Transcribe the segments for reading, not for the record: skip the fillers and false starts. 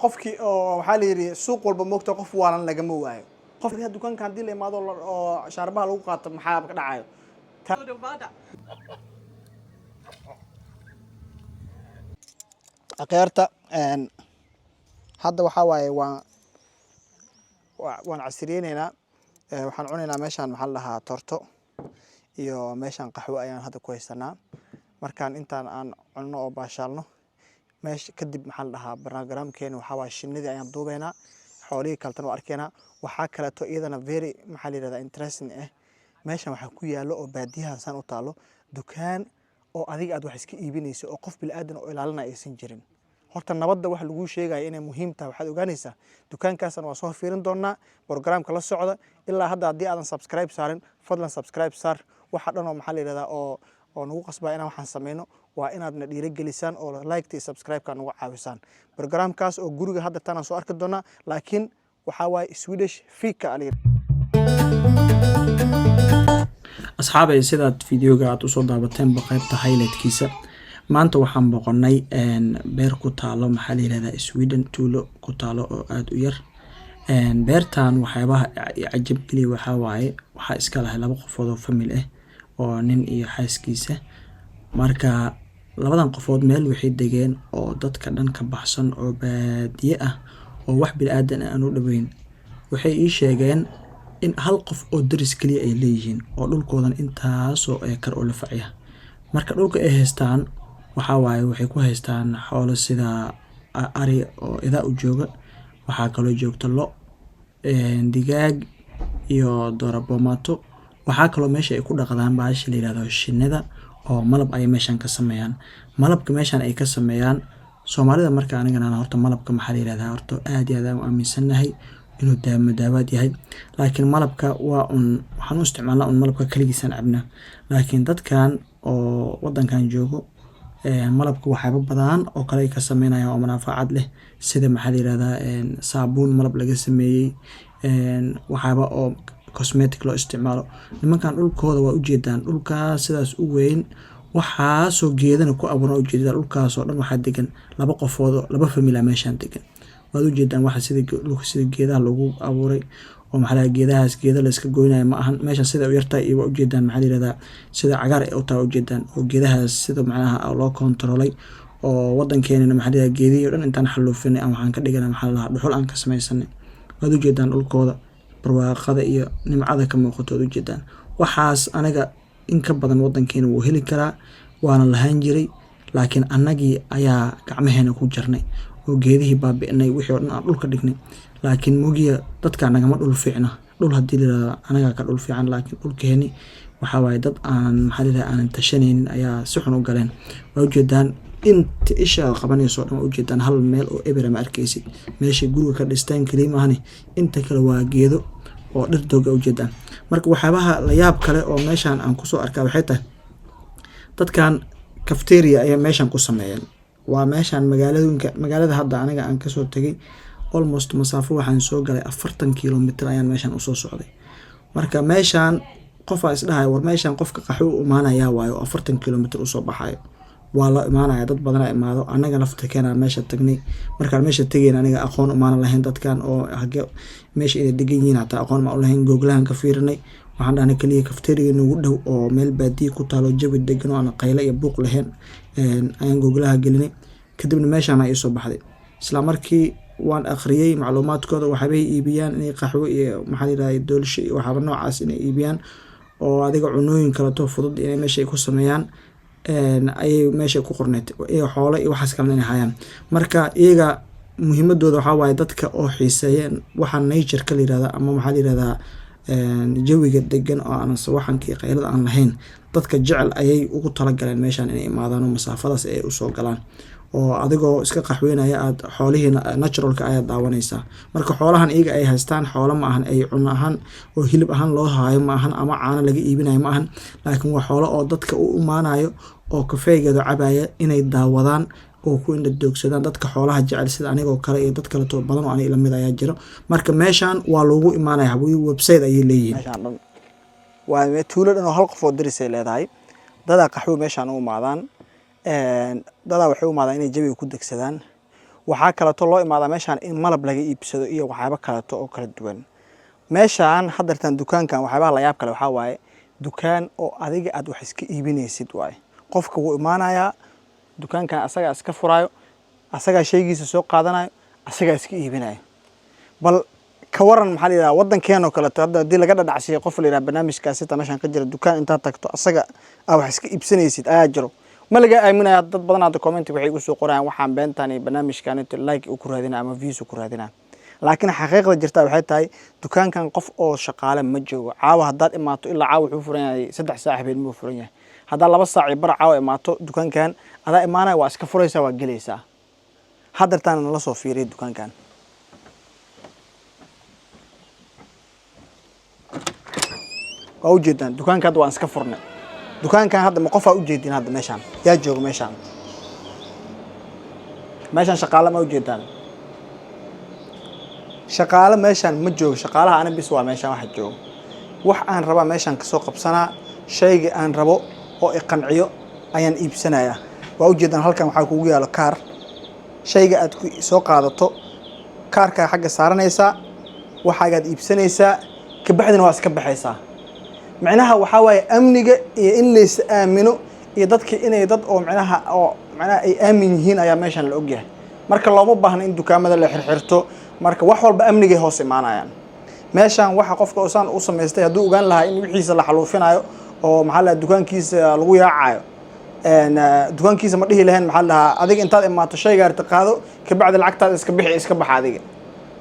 Qofkii oo waxaa la yidhi suuq walba moogta qof waalan lagama waayo. Qof dukaanka haddii la imaado oo shaarbaha lagu qaato, maxaa ka dhacayo? Akhyaarta, hadda waxaa waaye waan casriyeyneynaa. Waxaan cunaynaa meeshaan, maxaa la dhahaa, torto iyo meeshaan qaxwo ayaan hadda ku haysanaa. Markaan intaan aan cunno oo baashaalno meesha kadib, maxaa la dhahaa, barnaamijkeena waxaa waaye shinnidii ayaan duubeynaa, xoolihii kaletana waa arkeynaa. Waxaa kaleeto iyadana very, maxaa la yihahdaa, interesting ah, meeshan waxaa ku yaalo oo baadiyahan saan u taalo dukaan oo adiga aad wax iska iibinayso oo qof bini'aadan oo ilaalinaya aysan jirin. Horta nabadda waxa laguu sheegaya inay muhiim tahay waxaad ogaanaysaa dukaankaasna waa soo fiirin doonaa. Programka la socda ilaa hadda. Haddii aadan subscribe saarin, fadlan subscribe saar. Waxa dhan oo, maxaa la yihahdaa, oo nagu qasbaa inaan waxaan sameyno waa inaad na dhiirigelisaan oo like iyo subscribe-ka nagu caawisaan. Programkaas oo guriga hadda tanaan soo arki doonaa, laakiin waxaa waaye Swedish fika la. Asxaabay, sidaad videoga aad usoo daabateenba qaybta highlightkiisa, maanta waxaan boqonnay beer ku taalo, maxaa la yihahdaa, Sweden, tuulo ku taalo oo aada u yar. Beertan waxyaabaha cajab geliya waxaa waaye waxaa iska lahay laba qofood oo family ah oo nin iyo xaaskiisa. Marka labadan qofood meel waxay degeen oo dadka dhan ka baxsan oo baadiye ah oo wax bini'aadan ah aan u dhoweyn. Waxay ii sheegeen in hal qof oo daris kaliya ay leeyihiin oo dhulkoodan intaasoo eekar oo la facya. Marka dhulka ay haystaan waxaa waaye waxay ku haystaan xoolo sida ari oo idaa u jooga, waxaa kaloo joogta lo, digaag iyo dooro. Waxaa kaloo meesha ay ku dhaqdaan bahasha la yiraahdo shinnida oo malab ay meeshan ka sameeyaan. Malabka meeshan ay ka sameeyaan Soomaalida. Marka anigana horta malabka, maxaa la yirahdaa, horta aad iyo aad aan u aaminsannahay inuu daawaad yahay, laakiin malabka waa un waxaan u isticmaalnaa un malabka kaligiisaan cabnaa. Laakiin dadkan oo wadankan joogo malabka waxyaabo badan oo kale ay ka sameynayaan oo manaafacaad leh, sida, maxaa la yirahdaa, saabuun malab laga sameeyey, waxyaaba oo cosmetic loo isticmaalo. Nimankan dhulkooda waa ujeedaan, dhulkaas sidaas u weyn waxaasoo geedana ku abuuran ujeedada. Dhulkaas oo dhan waxaa degan laba qofood oo laba family meeshaan degan. Waad ujeedaan waxa sida dhulka sida geedaha loogu abuuray oo, maxaa la, geedahaas geeda la iska goynayo ma ahan. Meeshan sida u yartahay iyo waa ujeedaan, maxaa la yirahdaa, sida cagaar ay u tahay ujeedaan oo geedahaas sida macnaha loo kontaroolay oo wadankeenana, maxaa la yirahdaa, geedihii oo dhan intaan xaluufinay aan waxaan ka dhiganay, maxaa la dhahaa, dhuxul aan ka sameysanay. Waad ujeedaan dhulkooda barwaaqada iyo nimcada ka muuqato, waad ujeedaan. Waxaas anaga in ka badan wadankeena wuu heli karaa, waana lahaan jiray, laakiin annagii ayaa gacmaheena ku jarnay oo geedihii baabi'nay, wixii oo dhan aan dhulka dhignay. Laakiin mogiya dadka nagama dhul fiicna. Dhul haddii la yirahdo anagaa ka dhul fiican, laakiin dhulkeeni waxaa waaye dad aan, maxaa la yirahdaa, aanan tashanaynin ayaa si xun u galeen. Waa ujeedaan inta isha qabanayso o dhan, waa ujeedaan, hal meel oo ebera ma arkeysid. Meeshay guriga ka dhistaan kaliya maahane, inta kale waa geedo oo dhir dooga ujeedaan. Marka waxyaabaha la yaab kale oo meeshan aan kusoo arkaa waxay tahay dadkan cafeteria ayaa meeshan ku sameeyeen. Waa meeshan magaalooyinka, magaalada hadda aniga aan kasoo tegay almost masaafo waxaan soo galay 40 kilomitr ayaan meeshan usoo socday. Marka meeshan qofaa isdhahaya, war meeshan qofka qaxwo u imaanaya waayo oo 40 kilomitr usoo baxayo. Waa la imaanaya, dad badanaa imaado. Anaga laftirkeena meesha tagnay. Markaan meesha tegayn aniga aqoon umaana lahayn dadkan oo hage meesha inay degan yihiin, hataa aqoon ma ulahayn. Googlahan ka fiirinay. Waxaan dhahnay kaliya cafeteria nagu dhow oo meel baadiya ku taalo, jawi degan oo aan qayle iyo buuq lahayn ayaan googlaha gelinay. Kadibna meeshaan aa iisoo baxday. Isla markii waan akhriyey macluumaadkooda, waxaabay iibiyaan inay qaxwo iyo, maxaa la yirahdaa, doolsho iyo waxaaba noocaas inay iibiyaan oo adiga cunooyin kaleto fudud inay meesha ay ku sameeyaan ayay meesha ku qorneyd, iyo xoolo iyo waxaas kalena inay hayaan. Marka iyaga muhiimadooda waxaa waaye dadka oo xiiseeya waxa nature-ka la yirahda ama, maxaa la yirahdaa, jawiga degan oo aan sawaxanka iyo qaylada aan lahayn, dadka jecel ayay ugu talagaleen meeshan inay imaadaan oo masaafadaas ay usoo galaan oo adigoo iska qaxweynaya aad xoolihiina naturalka ayaad daawanaysaa. Marka xoolahan iyaga ay haystaan xoolo ma ahan ay cuno ahaan oo hilib ahaan loo haayo ma ahan ama caano laga iibinayo ma ahan, laakiin waa xoolo oo dadka u imaanayo oo kafeegeeda cabaya inay daawadaan oo ku indha doogsadaan. Dadka xoolaha jecel sida anigoo kale iyo dad kaleto badan oo aniga lamid ayaa jiro. Marka meeshan waa loogu imaanaya, website ayay leeyihiin. Meeshaan dhan. Waa tuulo dhan oo hal qof oo deris ay leedahay. Dadaa qaxwo meeshaan u imaadaan, dadaa waxay u imaadaan inay jawiga ku degsadaan. Waxaa kaleeto loo imaadaa meeshaan in malab laga iibsado iyo waxyaabo kaleeto oo kala duwan. Meeshaan haddeertan dukaankan, waxyaabaha la yaab kale waxaa waaye dukaan oo adiga aad wax iska iibinaysid waaye. Qofka wuu imaanayaa dukaankan, asagaa iska furaayo, asagaa shaygiisa soo qaadanayo, asagaa iska iibinayo. Bal ka waran, maxaa la yidhaha, waddankeen oo kaleeto hadda haddii laga dhadhacsiiyo qof la yidhaha barnaamijkaasi taa meeshaan ka jira, dukaan intaad tagto asaga aa wax iska iibsanaysid ayaa jiro, ma laga aaminaya. Dad badan hadda comment waxay igu soo qorayaan waxaan beentan iyo barnaamijkan inta like uu ku raadinaya ama views uu ku raadinaya. Laakiin xaqiiqda jirta waxay tahay dukaankan qof oo shaqaale ma joogo. Caawa haddaad imaato, ilaa caawa wuxuu furan yahay 3 saac habeenimo furan yahay. Haddaad 2 saac iyo bar caawa imaato, dukaankan adaa imaanaya, waa iska furaysaa, waa gelaysaa. Haddeertaana nala soo fiiriyay dukaankan. Waa ujeedaan dukaanka hadda waan iska furnay. Dukaankan hadda ma qofaa ujeedin? Hadda meeshaan yaa jooga? Meeshaan shaqaale ma ujeedaan? Shaqaale meeshaan ma joogo. Shaqaalaha ana bis waa meeshaan waxa joogo. Wax aan rabaa meeshaan kasoo qabsanaa, shayga aan rabo oo i qanciyo ayaan iibsanayaa. Waa ujeedaan, halkan waxaa kugu yaalo kaar. Shayga aad ku soo qaadato kaarkaa xagga saaranaysaa, waxaagaad iibsanaysaa, kabacdina waa iska baxaysaa. Micnaha waxaa waaye amniga iyo in lays aamino iyo dadka inay dad oo micnaha ay aamin yihiin ayaa meeshan la ogyahay. Marka looma baahna in dukaamada la xirxirto. Marka wax walba amnigay hoos imaanayaan. Meeshan waxa qofka saan u samaystay hadduu ogaan lahaa in wixiisa la xaluufinayo oo, maxaa la, dukaankiisa lagu yaacayo, dukaankiisa ma dhihi lahayn, maxaa la dhahaa, adiga intaad imaato shayga arta qaado, kabacdi lacagtaada iska bixi, iska baxa adiga.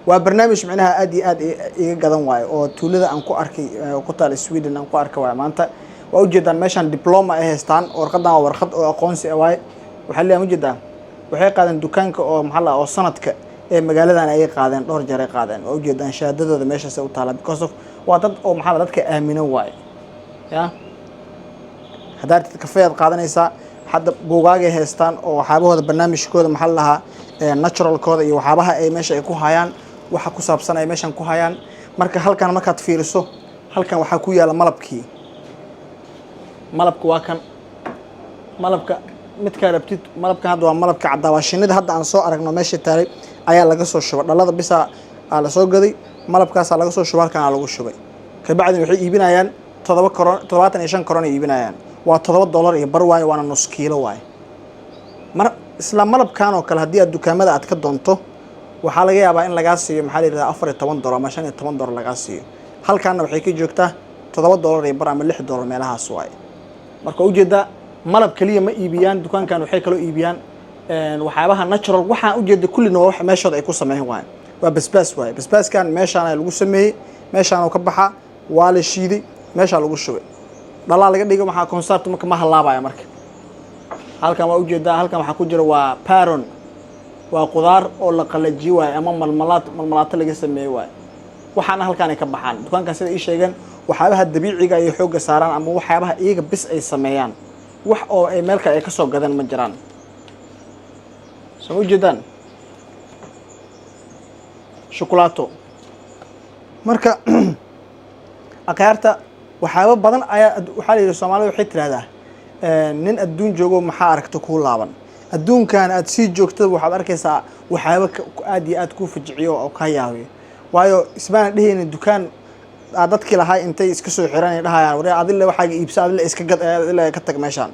Waa barnaamij micnaha aad iyo aad iga gadan waayo oo tuulada aan ku arkay ku taal Sweden aan ku arkay waayo maanta. Waa ujeedaan meeshaan diploma ay haystaan. Warqadan waa warqad oo aqoonsi ah waaye. Waxaa leeyahay, ujeedaa, waxay qaadeen dukaanka oo, maxaa la, oo sanadka ee magaaladan ayay qaadeen, dhowr jeer ay qaadeen. Waa ujeedaan shahaadadooda meeshaas u taala, because of waa dad oo, maxaa la, dadka aaminan waaye. Ya haddaad rabtid kafee aad qaadanaysaa. Hadda buugaagay haystaan oo waxyaabahooda barnaamijkooda, maxaa la dhahaa, naturalkooda iyo waxyaabaha ay meesha ay ku hayaan, waxa ku saabsan ay meeshan ku hayaan. Marka halkan markaad fiiriso, halkan waxaa ku yaala malabkii. Malabka waa kan, malabka midkaa rabtid. Malabkan hadda waa malabka caddaa, waa shinnida hadda aan soo aragno meesha taalay ayaa laga soo shubay. Dhalada bisa aa lasoo gaday, malabkaasaa laga soo shubay, halkan aa lagu shubay. Kabacdina waxay iibinayaan 7 koron, 75 koron ay iibinayaan. Waa $7.50 waaye, waana nus kiilo waaye. Mar isla malabkan oo kale haddii aad dukaamada aad ka doonto, waxaa laga yaabaa in lagaa siiyo, maxaa la yidhahdaa, $14 ama $15 lagaa siiyo. Halkaana waxay ka joogtaa $7.50 ama $6 meelahaas waaye. Marka waa ujeedaa, malab keliya ma iibiyaan dukaankan, waxay kaloo iibiyaan waxyaabaha natural. Waxaan ujeeda kullina waa wax meeshooda ay ku sameeyeen waaye. Waa basbaas waaye. Basbaaskan meeshaan lagu sameeyey, meeshaan ka baxaa, waa la shiiday, meeshaa lagu shubay, dhalaa laga dhigay. Waxaa konsaartu marka ma halaabaya. Marka halkan waa ujeedaa, halkan waxaa ku jira waa päron, waa qudaar oo la qalajiye waaye ama malmalaad, malmalaato laga sameeyey waaye. Waxaana halkaan ay ka baxaan dukaankan, sida ii sheegeen, waxyaabaha dabiiciga ay xoogga saaraan ama waxyaabaha iyaga bis ay sameeyaan, wax oo ay meel kale ay ka soo gadeen ma jiraan. Soo ma ujeedaan shukulaato? Marka akhyaarta, waxyaabo badan ayaa waxaa la yidhi, Soomaalida waxay tirahdaa, nin adduun joogo maxaa aragta kuu laaban. Adduunkan aad sii joogtada waxaad arkaysaa waxyaabo aad iyo aad kuu fajiciyo oo kaa yaabiyo. Waayo ismaana dhehaynin dukaan aad dadkii lahaa intay iska soo xiran ay dhahayaan, "Waree, adile waxaaga iibsa, adile iska gad, adile ka tag meeshaan."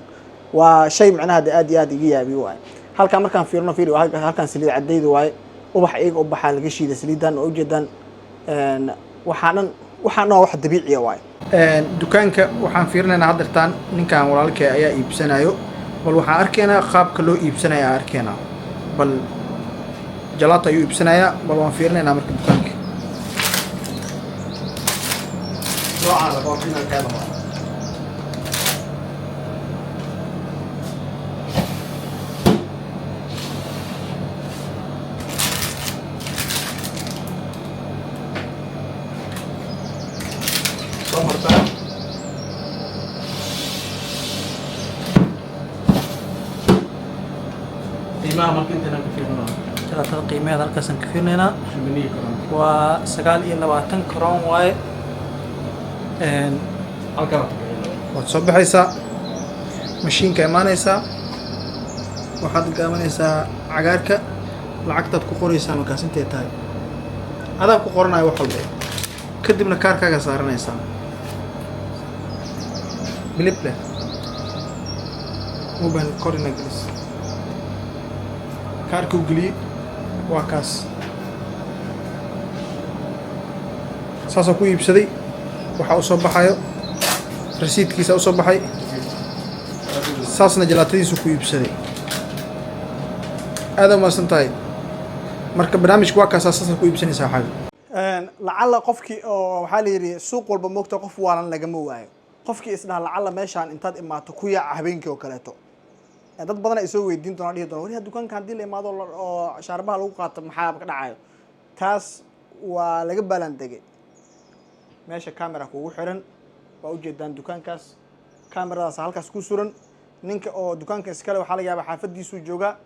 Waa shay macnaha de aad iyo aad iga yaabiyo waaye. Halkaan markaan fiirino, fiiri halkaan saliid cadayda waaye, ubax iyaga u baxaa laga shiida saliidan. Waa ujeedaan, waxaa dhan, waxaan dhan waa wax dabiiciya waaye. Dukaanka waxaan fiirinaynaa haddeertaan ninkan walaalkay ayaa iibsanayo. Bal waxaan arkaynaa qaabka loo iibsanaya aan arkaynaa. Bal jalaato ayuu iibsanayaa, bal waan fiirinaynaa marka dukaanka. Noocaan rabo inaan ka helo. Soo martaa. Qiimaha marka intaan ka fiirino. Jalaatada qiimaheeda halkaasaan ka fiirinaynaa. 29 koron. Waa 29 karoon waaye. Halkaan ku bixin. Waad soo baxaysaa, mashiinka imaanaysaa, waxaad gaabanaysaa cagaarka, lacagtaad ku qoraysaa markaas intay tahay, adaa ku qoranaya wax walba. Kadibna kaarkaaga saaranaysaa, bilib leh muban korina gelis. Kaarkuu geliyey, waa kaas, saasoo ku iibsaday. Waxaa usoo baxayo rasiidkiisa usoo baxay, saasna jalaatadiisu ku iibsaday. Aada umahadsan tahay. Marka barnaamijka waa kaasaa, saasa ku iibsanaysaa xaaga. Lacalla qofkii oo waxaa la yidhi suuq walba moogta qof waalan lagama waayo. Qofkii isdhaha lacalla meeshaan intaad imaato ku yaaca habeenkii oo kaleeto, dad badan ay soo weydiin doonaan, dhihi doona: "Wariha, dukaanka haddii la imaado oo shaarbaha lagu qaato, maxaa ka dhacayo?" Taas waa laga baalaan degay. Meesha camera kugu xiran, waa ujeedaan dukaankaas, cameradaas halkaas ku suran. Ninka oo dukaanka iskale waxaa laga yaabaa xaafadiisuu joogaa,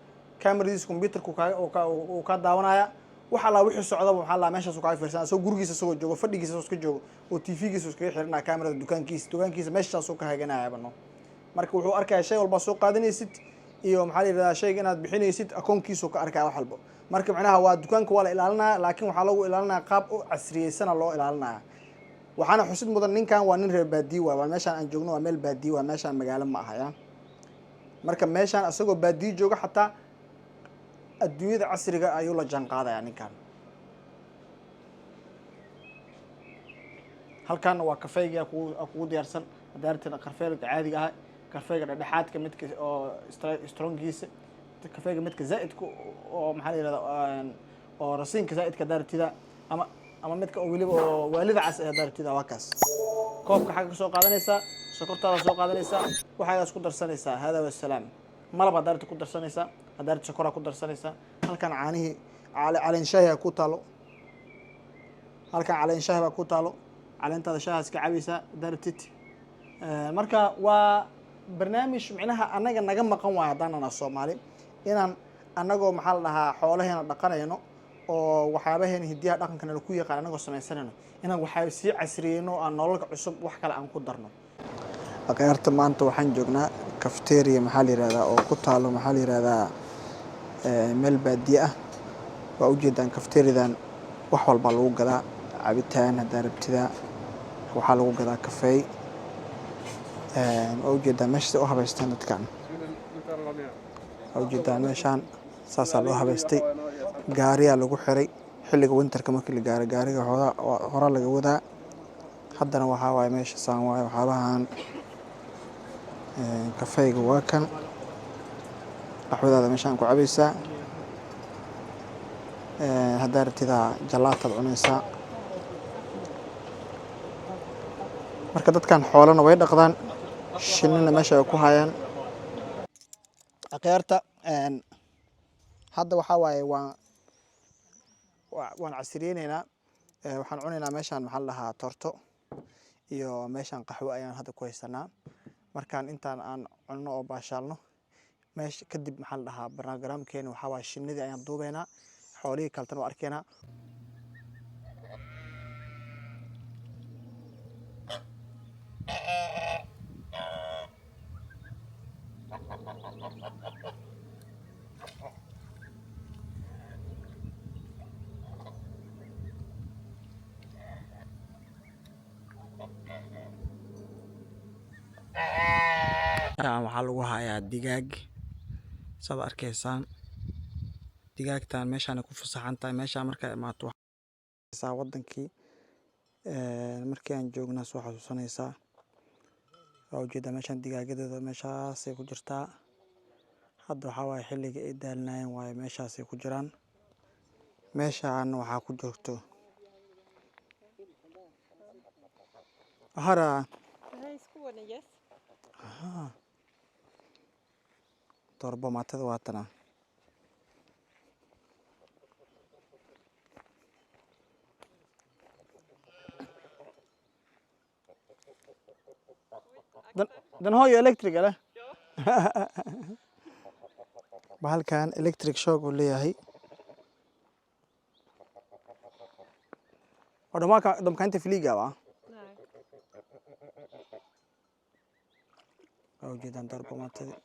cameradiisa computerku uu kaa daawanaya. Wax allaa wixii socdaba waxaa laa meeshaas uu kaaga fiirsan, asagoo gurigiisa isagoo joogo, fadhigiisa isagoo iska joogo oo TV-giisa iskaga xiranaya camerada dukaankiisa. Dukaankiisa meeshaasuu ka haganayaba no. Marka wuxuu arkaya shay walbaa soo qaadanaysid iyo maxaa la yidhahdaa, shayga inaad bixinaysid, akoonkiisuu ka arkaya wax walba. Marka macnaha waa dukaanka waa la ilaalinaya, laakiin waxaa lagu ilaalinaya qaab u casriyeysana loo ilaalinaya. Waxaana xusid mudan, ninkan waa nin reer baadiye waay. Waa meeshaan aan joogno, waa meel baadiye waay, meeshaan magaalo ma aha ya. Marka meeshaan isagoo baadiye jooga xataa adduunyada casriga ayuu la jaan qaadaya ninkan. Halkaana waa kafeyga kugu diyaarsan haddaa rabtid, kafeyga caadiga ah, kafeyga dhexdhexaadka, midka oo strongiisa, kafeyga midka zaa'idka oo maxaa la yihahda oo rasiinka zaa'idka haddaa rabtida, ama midka oo weliba oo waalida cas ee haddaa rabtida, waa kaas. Koobka xagga ka soo qaadanaysaa, sokortaada soo qaadanaysaa, waxaagaas ku darsanaysaa. Hada wasalaam. Malab haddaa rabtid ku darsanaysaa, haddaa rabtid sokoraa ku darsanaysaa. Halkan caanihii caleen shaahi ku taalo, halkan caleen shaahi baa ku taalo, caleentaada shaaha iska cabaysaa haddaa rabtid. Marka waa barnaamij micnaha annaga naga maqan waayo haddaan nana Soomaali, inaan annagoo maxaa la dhahaa xoolaheena dhaqanayno oo waxyaabaheena hidiyaha dhaqankana ku yaqaan annagoo samaysanayno, inaan waxaa sii casriyeyno oo aan nololka cusub wax kale aan ku darno. Akhyaarta, maanta waxaan joognaa cafeteria maxaa la yihahdaa oo ku taalo maxaa la yihahdaa meel baadiye ah. Waa ujeedaan cafeteriadan wax walbaa lagu gadaa, cabitaan haddaa rabtida, waxaa lagu gadaa kafey. Waa ujeedaan meesha say u habaysteen dadkan. Waa ujeedaan meeshaan saasaa loo habaystay. Gaariyaa lagu xiray, xilliga winterka markii la gaaro gaariga horaa laga wadaa. Haddana waxaa waaye meesha saan waaye. Waxyaabahan kafeyga waa kan, qaxwadaada meeshaan ku cabaysaa, haddaa rabtidaa jalaataad cunaysaa. Marka dadkan xoolana way dhaqdaan, shinnina meesha ay ku hayaan. Akhyaarta, hadda waxaa waaye waan casriyeyneynaa. Waxaan cunaynaa meeshaan maxaa la dhahaa torto iyo meeshaan qaxwo ayaan hadda ku haysanaa. Markaan intaan aan cunno oo baashaalno meesha, kadib maxaa la dhahaa barnaamijkeena waxaa waaye shinnidii ayaan duubeynaa, xoolihii kaltana waa arkeynaa. Waxaa lagu hayaa digaag, saad arkaysaan. Digaagtan meeshaan ku fasaxan tahay. Meeshaan markaa imaato wadankii markii aan joognaa soo xasuusanaysaa. Waa ujeedaa meeshaan digaagadeeda meeshaasay ku jirtaa. Hadda waxaa waaye xilligii ay daalinayeen waaye, meeshaasay ku jiraan. Meeshaan waxaa ku jirto hara. Det här är Skånegäss. Torbo maatada waatana. Den har ju electric, eller? Bahalkan electric shock uu leeyahay. Och de kan inte flyga, va? Nej. Waa ujeedaan doorbomaatadii.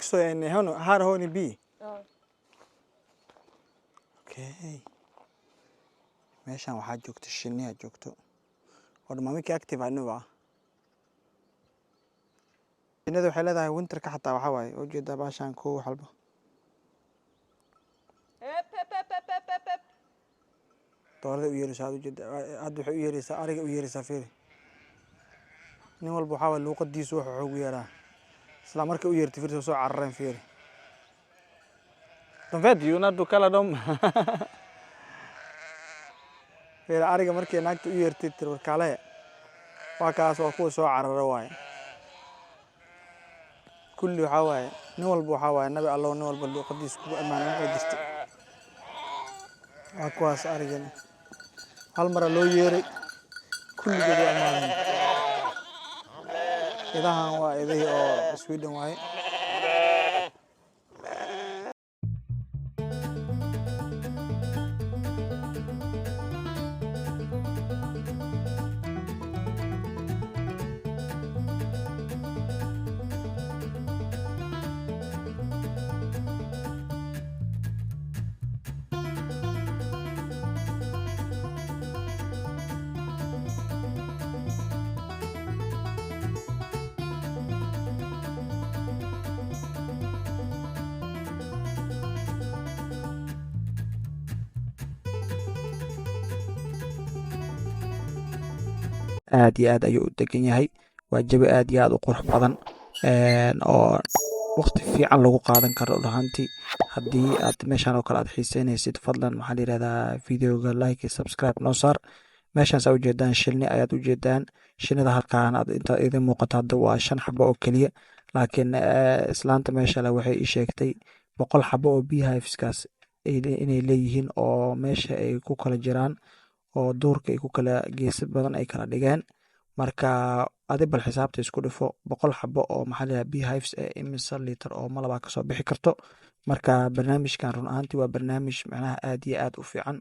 Så en här har ni bi. Ja. Okej. Meeshan waxaa joogto shinniyaa joogto oo dhammaan mycket active nu va. Shinnida waxay leedahay winterka xataa, waxaa waaye ujeedaa baashaan koo wax walba. Upp, upp, upp, upp, upp, upp, upp. Doorada u yeeraysaa aad ujeeda, hadda waxay u yeeraysaa ariga u yeeraysaa. Fiiri, nin walba waxaa waaye luuqadiisu wuxuu ugu yeeraa. Isla markay u yeertay, fiiri, soo carareen. Fiiri, de vet ju när du kallar dem. Fiiri, ariga markay naagta u yeertay, tiri warkaale, waa kaas, waa kuwa soo carara waaye. Kulli waxaa waaye nin walba waxaa waaye nabi Allow, nin walba luuqadiisa kugu ammaanay waxay jirta. Waa kuwaas arigana, hal mara loo yeeray, kulligood waa ammaaneen. Idahan waa idihii oo Sweden waaye. Aad iyo aad ayuu u degan yahay. Waa jawi aad iyo aad u qurux badan oo waqti fiican lagu qaadan karo. Run ahaantii, haddii aad meeshan oo kale aad xiiseynaysid, fadlan maxaa la yihahdaa, videoga like iyo subscribe noo saar. Meeshaan saa ujeedaan shinni ayaad ujeedaan. Shinnida halkaan aad inta idin muuqato hadda waa shan xabo oo keliya, laakiin islaanta meesha le waxay ii sheegtay 100 xabo oo beehiveskaas inay leeyihiin oo meesha ay ku kala jiraan oo duurka ay ku kala geesa badan ay kala dhigeen. Marka adi bal xisaabta isku dhifo, 100 xabo oo maxaa la yihahdaa beehives ee imise litir oo malabaa kasoo bixi karto? Marka barnaamijkan run ahaantii waa barnaamij macnaha aad iyo aad u fiican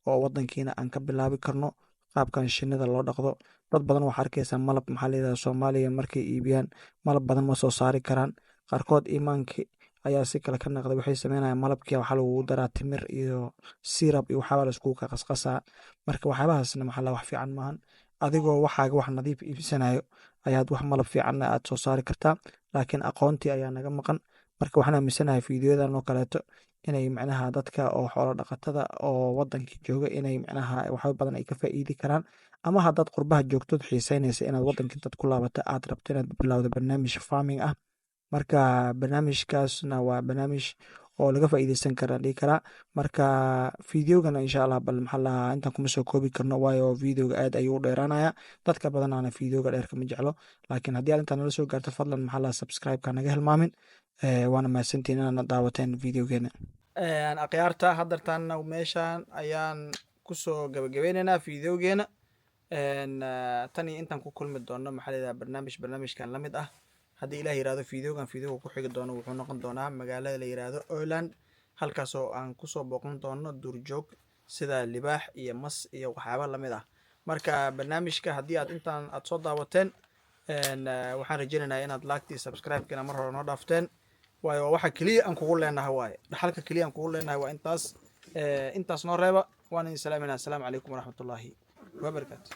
oo wadankiina aan ka bilaabi karno qaabkan shinnida loo dhaqdo. Dad badan waxaa arkaysaa malab maxaa la yihahdaa Soomaaliya markay iibiyaan, malab badan ma soo saari karaan. Qaarkood iimaankii ayaa si kale ka naqday. Waxay sameynayaan malabkii waxaa lagugu daraa timir iyo syrup iyo waxyaabaa la iskugu qasqasaa. Marka waxyaabahaasna maxaa la wax fiican maahan. Adigoo waxaaga wax nadiif iibsanayo ayaad wax malab fiicanna aad soo saari kartaa, laakiin aqoontii ayaa naga maqan. Marka waxaan aaminsanahay fiidiyodan oo kaleeto inay macnaha dadka oo xoolo dhaqatada oo wadankii jooga inay macnaha waxba badan ay ka faa'iidi karaan, ama haddaad qurbaha joogtood xiiseynaysa inaad wadankii dad ku laabato, aad rabto inaad bilowdo barnaamij farming ah. Marka barnaamijkaasna waa barnaamij oo laga faa'iideysan kara dhihi karaa. Marka videogana insha Allah bal maxaa lahaa intaan kuma soo koobi karno, waayo videoga aad ayuu u dheeraanaya. Dadka badanaana videoga dheer kama jeclo, laakiin haddii aad intaan nala soo gaarto, fadlan maxaa lahaa subscribe-ka naga hilmaamin. Waana mahadsantihiin inaad na daawateen videogeena. Akhyaarta, haddartaana meeshaan ayaan kusoo gabagabeyneynaa videogeena. Tan iyo intaan ku kulmi doono maxaa la yidhaha barnaamijkan la mid ah, haddii Ilaah yirahdo, videogan videoga ku xigi doono wuxuu noqon doonaa magaalada la yiraahdo Öland, halkaasoo aan kusoo booqan doono duurjoog sida libaax iyo mas iyo waxyaaba lamid ah. Marka barnaamijka haddii aad intaan aad soo daawateen, waxaan rajeynaynaa inaad like-tii subscribe-kina mar hore noo dhaafteen, waayo waa waxa keliya aan kugu leenahay, waaye dhaxalka keliya aan kugu leenahay waa intaas. Intaas noo reeba. Waan idin salaamayna. Assalaamu calaykum waraxmatullaahi wabarakaatu.